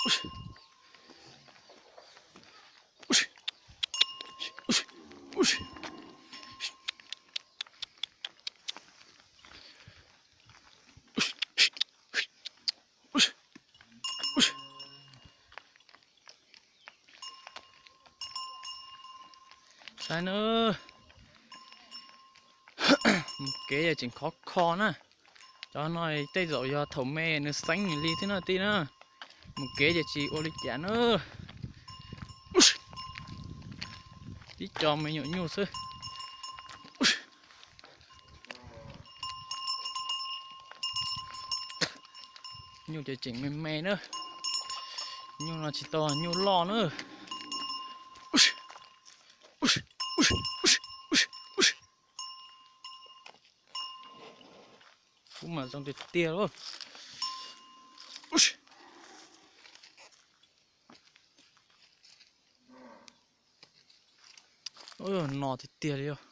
Saib na, mus kev ces tseem khov kho na. Cov no tej zaum yog thaum me nws xeeb li thiab no tij na. Mus kev ces tsis ua li cas na. Tib co me nyuam nyuj xwb. Nyuj ces tseem me me na. Nyuj no tsis tau nyuj loj na. Kub mas zoo tiag tiag lauj. No tiag tiag li os.